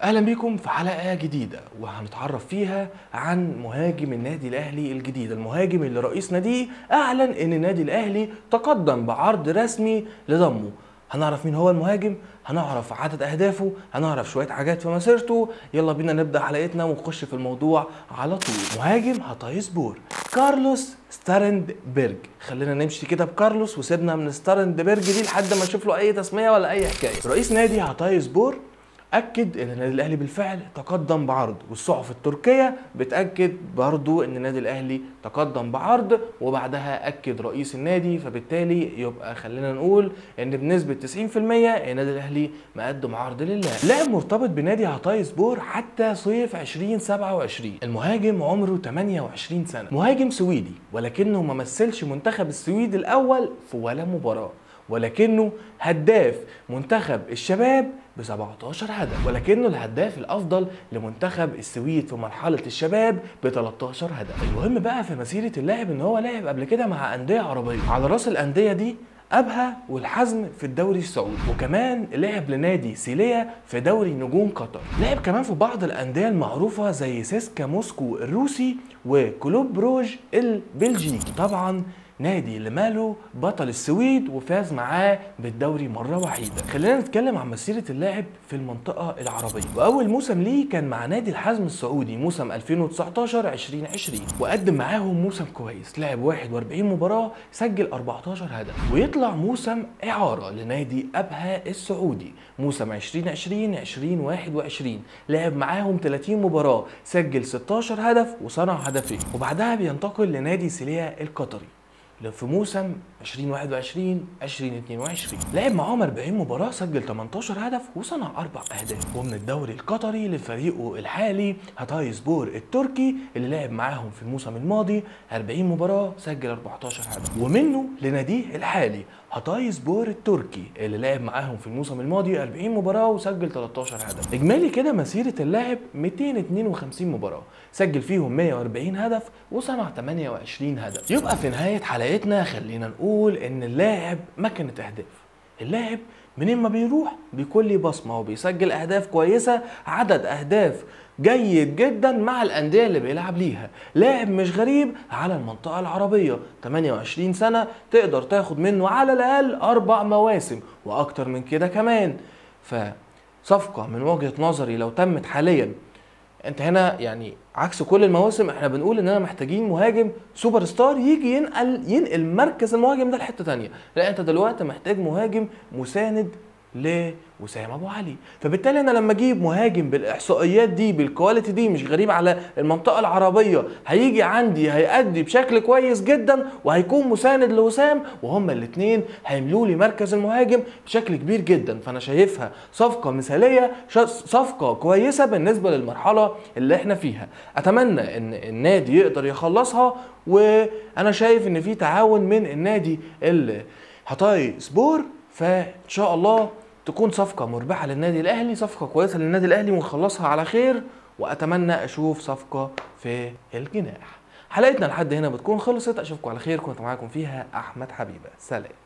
اهلا بيكم في حلقة جديدة وهنتعرف فيها عن مهاجم النادي الاهلي الجديد، المهاجم اللي رئيس ناديه اعلن ان النادي الاهلي تقدم بعرض رسمي لضمه. هنعرف مين هو المهاجم، هنعرف عدد اهدافه، هنعرف شوية حاجات في مسيرته. يلا بينا نبدا حلقتنا ونخش في الموضوع على طول. مهاجم هاتاي سبور كارلوس ستارندبرج. خلينا نمشي كده بكارلوس وسيبنا من ستارندبرج دي لحد ما نشوف له اي تسميه ولا اي حكاية. رئيس نادي هاتاي سبور اكد ان النادي الاهلي بالفعل تقدم بعرض، والصحف التركية بتاكد برضو ان النادي الاهلي تقدم بعرض، وبعدها اكد رئيس النادي، فبالتالي يبقى خلينا نقول ان بنسبة 90% النادي الاهلي مقدم عرض للاعب. لاعب مرتبط بنادي هاتاي سبور حتى صيف 2027. المهاجم عمره 28 سنة، مهاجم سويدي ولكنه ما مثلش منتخب السويد الاول في ولا مباراة، ولكنه هداف منتخب الشباب ب 17 هدف، ولكنه الهداف الافضل لمنتخب السويد في مرحلة الشباب ب 13 هدف. المهم بقى في مسيره اللاعب ان هو لعب قبل كده مع اندية عربية، على راس الاندية دي ابها والحزم في الدوري السعودي، وكمان لعب لنادي سيليا في دوري نجوم قطر. لعب كمان في بعض الاندية المعروفة زي سيسكا موسكو الروسي وكلوب بروج البلجيكي. طبعا نادي لمالو بطل السويد وفاز معاه بالدوري مرة وحيدة. خلينا نتكلم عن مسيرة اللاعب في المنطقة العربية. وأول موسم ليه كان مع نادي الحزم السعودي موسم 2019-2020، وقدم معاهم موسم كويس، لعب 41 مباراة، سجل 14 هدف، ويطلع موسم إعارة لنادي أبها السعودي موسم 2020-2021، لعب معاهم 30 مباراة، سجل 16 هدف وصنع هدفين، وبعدها بينتقل لنادي سيليا القطري في موسم 2021-2022، لعب معاهم 40 مباراة، سجل 18 هدف وصنع 4 أهداف. ومن الدوري القطري لفريقه الحالي هاتاي سبور التركي اللي لعب معاهم في الموسم الماضي 40 مباراة، سجل 14 هدف. ومنه لناديه الحالي هاتاي سبور التركي اللي لعب معاهم في الموسم الماضي 40 مباراة وسجل 13 هدف. إجمالي كده مسيرة اللاعب 252 مباراة، سجل فيهم 140 هدف وصنع 28 هدف. يبقى في نهاية حلقتنا خلينا نقول ان اللاعب مكنة اهداف. اللاعب منين ما بيروح بيكون ليه بصمة وبيسجل اهداف كويسة، عدد اهداف جيد جدا مع الاندية اللي بيلعب ليها. لاعب مش غريب على المنطقة العربية، 28 سنة، تقدر تاخد منه على الاقل 4 مواسم واكتر من كده كمان. فصفقه من وجهه نظري لو تمت حاليا، انت هنا يعني عكس كل المواسم احنا بنقول اننا محتاجين مهاجم سوبر ستار يجي ينقل مركز المهاجم ده لحته ثانية، لا انت دلوقتي محتاج مهاجم مساند لوسام ابو علي. فبالتالي انا لما اجيب مهاجم بالاحصائيات دي بال quality دي، مش غريب على المنطقة العربية، هيجي عندي هيأدي بشكل كويس جدا وهيكون مساند لوسام، وهما الاثنين هيملوا لي مركز المهاجم بشكل كبير جدا. فانا شايفها صفقة مثاليه، صفقة كويسة بالنسبة للمرحلة اللي احنا فيها. اتمنى ان النادي يقدر يخلصها، وانا شايف ان في تعاون من النادي هاتاي سبور، فان شاء الله تكون صفقة مربحة للنادي الأهلي، صفقة كويسة للنادي الأهلي ونخلصها على خير. وأتمنى أشوف صفقة في الجناح. حلقتنا لحد هنا بتكون خلصت، أشوفكم على خير. كنت معاكم فيها أحمد حبيبة، سلام.